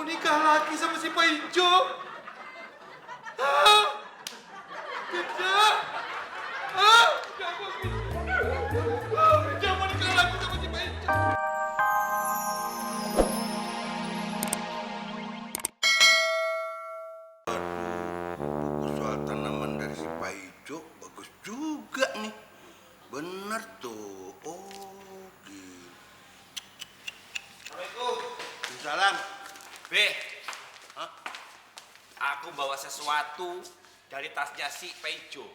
nikah lagi sama si Pak Ijo. Ah, tidak. Ah, tidak mau gitu. Ah, tidak mau nikah lagi sama si Pak Ijo. Buku soal tanaman dari si Pak Ijo bagus juga nih. Bener tuh. Oh, gitu. Assalamualaikum. Salam. Be, aku bawa sesuatu dari tasnya si Paijo.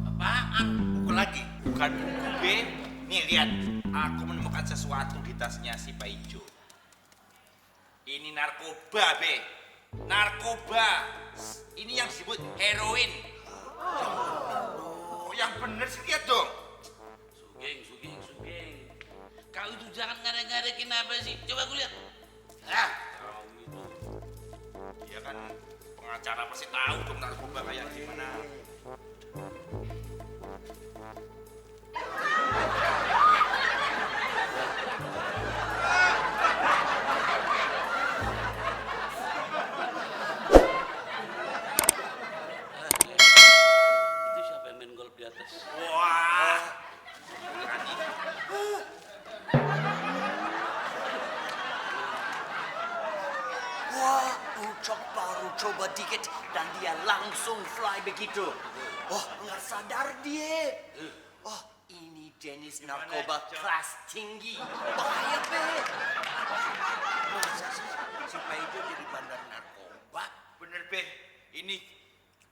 Apaan? Buku lagi? Bukan buku, Be. Nih, lihat. Aku menemukan sesuatu di tasnya si Paijo. Ini narkoba, Be. Narkoba. Ini yang disebut heroin. Oh, yang bener sih, lihat dong. Sugeng. Kau itu jangan ngarek-ngarekin apa sih? Coba aku lihat. Ah, tahu itu. Dia kan pengacara pasti tahu dong narkoba kayak gimana. Itu siapa yang main golf di atas? Wah. Berani. Wah, Ucok baru coba dikit dan dia langsung fly begitu. Oh, nggak sadar dia. Oh, ini jenis narkoba kelas tinggi. Bahaya, Be. Masa sih si Pak Ijo jadi bandar narkoba? Bener, Be. Ini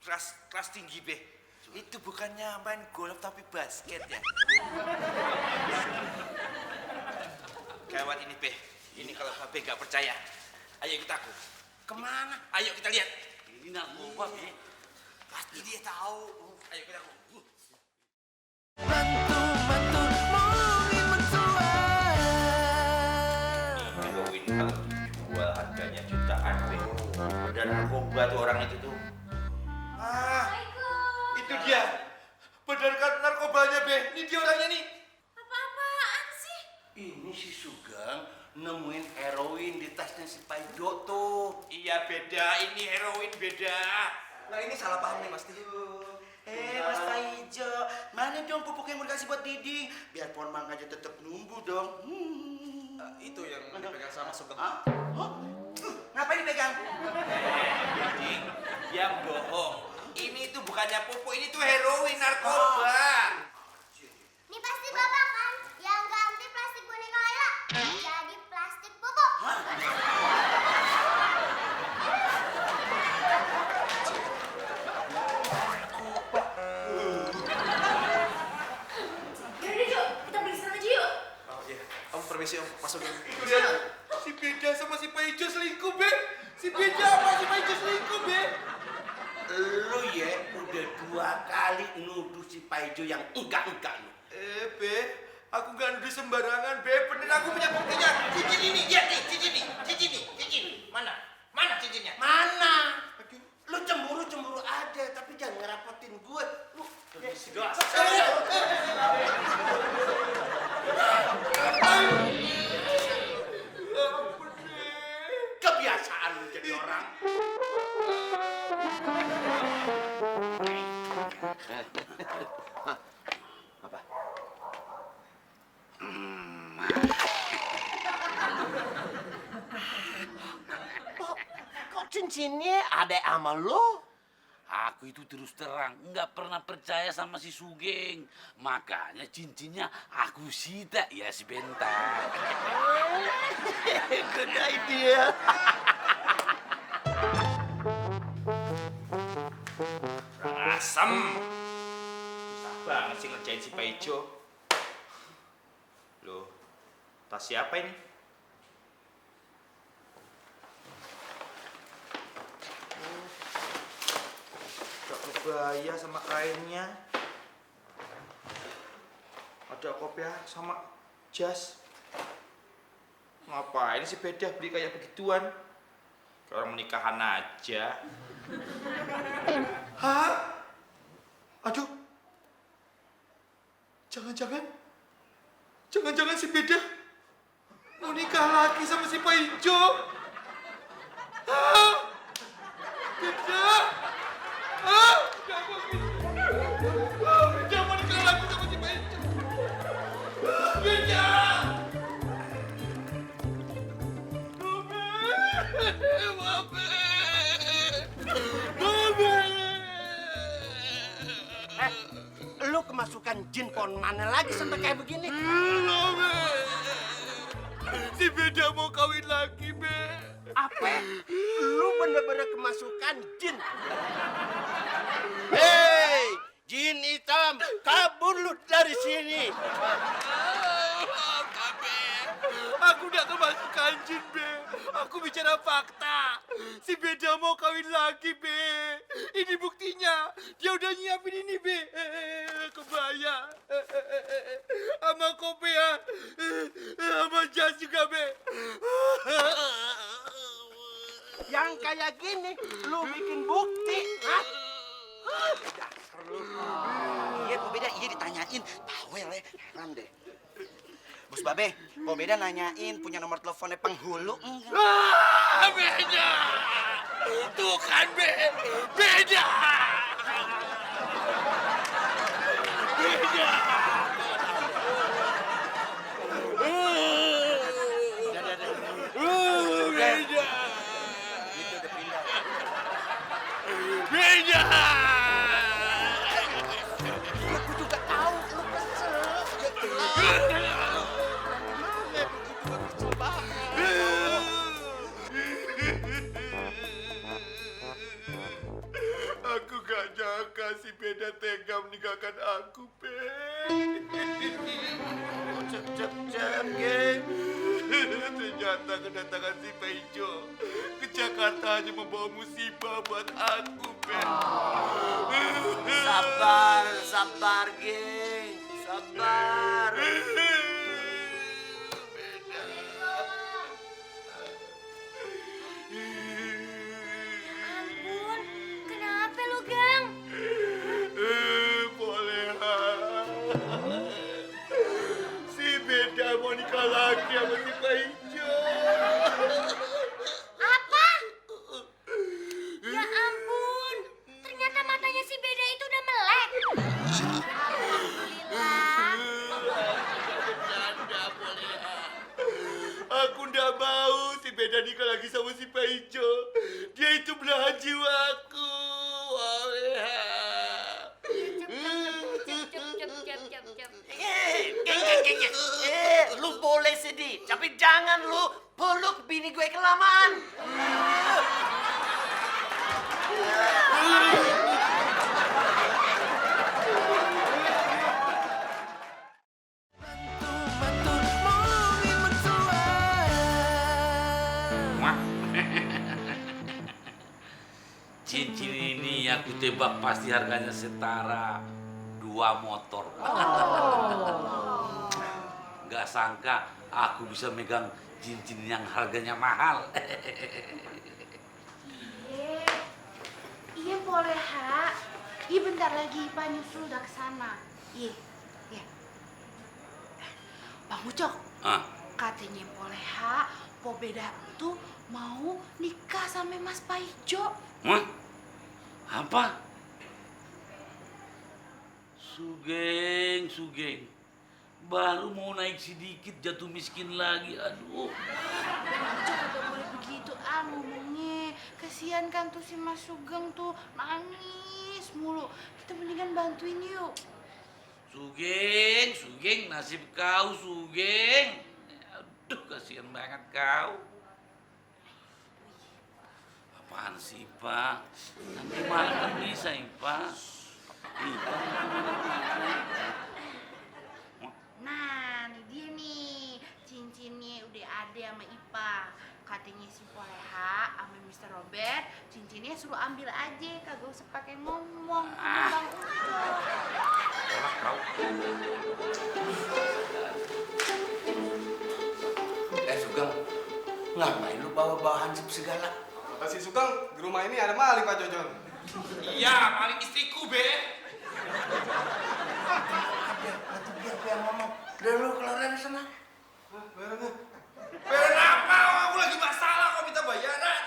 kelas tinggi, Be. Itu bukannya main golf tapi basket ya? Gawat ini, Be. Ini kalau Babe nggak percaya, ayo ikut aku. Kemana? Ayo kita lihat. Ini narkoba, Be. Pasti dia tahu. Ayo ikut aku. Heroin kalau dijual harganya jutaan, Be. Dan narkoba tuh orang itu tuh. Ah, itu dia. Bedarkan narkobanya, Be. Ini dia orangnya nih. Apa-apaan sih? Ini si Sugeng nemuin heroin di tasnya si Pak Ijo tuh. Iya beda, ini heroin beda. Nah, ini salah paham nih, Mas Tih. Mas Pak Ijo, mana dong pupuk yang mau dikasih buat Didi? Biar pohon mangganya tetap numbuh dong. Itu yang dipegang sama Sugeng. Hah? Ngapain dipegang? Ding, yang bohong. Ini tuh bukannya pupuk, ini tuh heroin narkoba. Ini pasti bapak kan yang ganti plastik boneka Layla jadi plastik pupuk. Yaudah Jo, kita pergi sana aja yuk. Oh iya, Om permisi Om, masuk dulu. Itu dia. Si Beda sama si Pak Ijo selingkuh, Be. Si Beda sama si Pak Ijo selingkuh, Be. Lu ya udah 2 kali nuduh si Pak Ijo yang enggak lu. Be, aku nggak nuduh sembarangan, Be. Bener aku punya buktinya. Cincin ini, lihat nih, cincin nih. Mana? Mana cincinnya? Mana? Lu cemburu aja, tapi jangan ngerapotin gue. Lu kebiasaan lu jadi orang. Apa? Kok cincinnya ada sama lo? Aku itu terus terang nggak pernah percaya sama si Sugeng. Makanya cincinnya aku sita ya si Benta. Good idea. Asam. Susah banget sih ngerjain si Paijo. Loh, tas siapa ini? Gak kebaya sama kainnya. Ada kopiah sama jas. Ngapain sih Beda beli kayak begituan? Orang menikahan aja. Hah? Aduh. Jangan-jangan si Beda mau nikah lagi sama si Pak Ijo. Kerja. Jangan begitu. Jangan menikah lagi sama si Pak Ijo. Kerja. Lu kemasukan jin pohon mana lagi sampai kayak begini? Si Beda mau kawin lagi, Be. Apa? Lu bener-bener kemasukan jin? Hei, jin hitam, kabur lu dari sini. Aku udah kemasukan jin, Be. Aku bicara fakta. Si Beda mau kawin lagi, Be. Ini buktinya. Dia udah nyiapin ini, Be. Kebaya. Sama kopea. Sama jas juga, Be. Yang kayak gini, lu bikin bukti, hah? Dasar lu. Iya, kok beda? Iya ditanyain. Bawel ya, heran deh. Bos Babe, kok beda nanyain punya nomor teleponnya penghulu enggak? Beda. Tuh kan, Be. Beda. Beda. Beda. Itu udah pindah. Beda. Aku juga tahu lu kesel. Aku gak nyangka si Beda tega meninggalkan aku, Be. Cep, geng. Ternyata kedatangan si Pak Ijo ke Jakarta hanya membawa musibah buat aku, Be. Sabar, geng. Sabar. Beda. Ampun, kenapa lu, Gang? Boleha. Si Beda mau nikah lagi sama si Pak Ijo. Apa? Ya ampun, ternyata matanya si Beda itu udah melek. Alhamdulillah. Bercanda, Boleha. Aku ndak mau si Beda nikah lagi sama si Pak Ijo. Dia itu belahan jiwaku. Boleha. Cep. Geng. Lu boleh sedih, tapi jangan lu peluk bini gue kelamaan. Wah. Cincin ini aku tebak pasti harganya setara 2 motor. Nggak sangka aku bisa megang cincin yang harganya mahal. Iya boleh, Ha. Iya bentar lagi Ipa nyusul udah kesana. Iya. Bang Ucok, Ah, katanya boleh, Ha. Po Beda tuh mau nikah sama Mas Paijo. Wah, apa? Sugeng. Baru mau naik sedikit jatuh miskin lagi. Aduh. Bang Ucok gak boleh begitu ngomongnya. Kasihan kan tuh si Mas Sugeng tuh nangis mulu. Kita mendingan bantuin yuk. Sugeng, nasib kau Sugeng. Aduh, kasihan banget kau. Apaan sih, Pak? Nanti malam kan bisa, Pak. Nah, ini dia nih. Cincinnya udah ada sama Ipa. Katanya si Poleha sama Mr. Robert, cincinnya suruh ambil aja, kagak usah pakai ngomong. Bang Ucok. Tolak kau. Sugeng, ngapain lu bawa hansip segala? Kata si Sugeng, di rumah ini ada maling Pak Jojon. Iya, maling istriku, Be. Ada, nanti biar gue yang ngomong. Udah lu keluarin sana. Hah, bayarannya? Bayaran apa? Aku lagi masalah kok minta bayaran.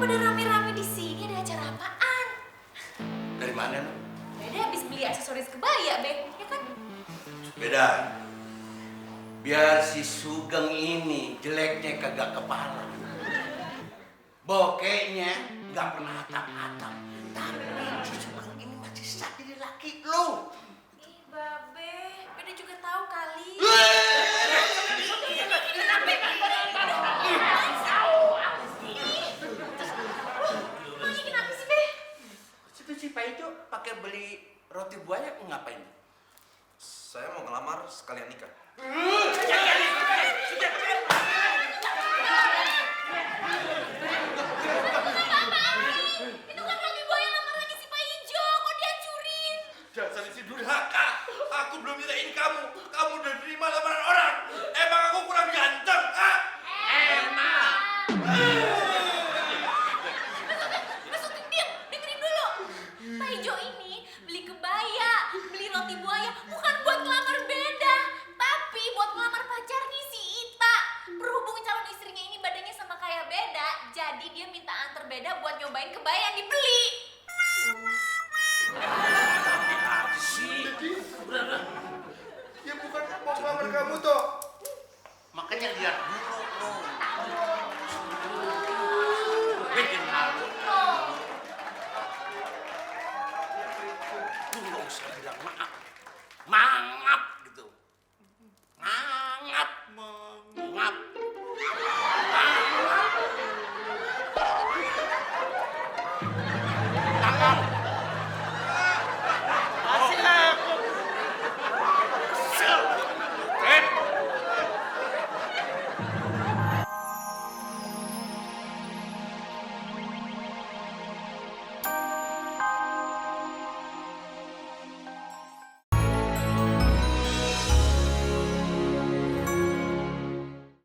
pada rame-rame di sini? Ada acara apaan? Dari mana lu? Beda habis beli aksesoris kebaya, Be. Ya kan? Beda. Biar si Sugeng ini jeleknya kagak kepala. Bokeknya nggak pernah atap-atap. Tapi si Sugeng ini masih sah jadi laki lu. Ih, Babe. Beda juga tahu kali. Emangnya kenapa sih, Be? Situ si Pak Ijo pakai beli roti buaya ngapain? Saya mau ngelamar sekalian nikah. Itu kan roti buaya lamarannya si Pak Ijo. Kok dihancurin? Dasar si durhaka. Aku belum nyerahin kamu. Kamu udah terima lamaran orang. Emang aku kurang ganteng, ah? Mas Sugeng, diam. Dengerin dulu. Pak Ijo ini beli kebaya, beli roti buaya bukan buat ngelamar Beda, tapi buat ngelamar pacarnya si Ita. Berhubung calon istrinya ini badannya sama kayak Beda, jadi dia minta antar Beda buat nyobain kebaya yang dibeli. Ya bukan mau ngelamar kamu toh. Makanya lihat dulu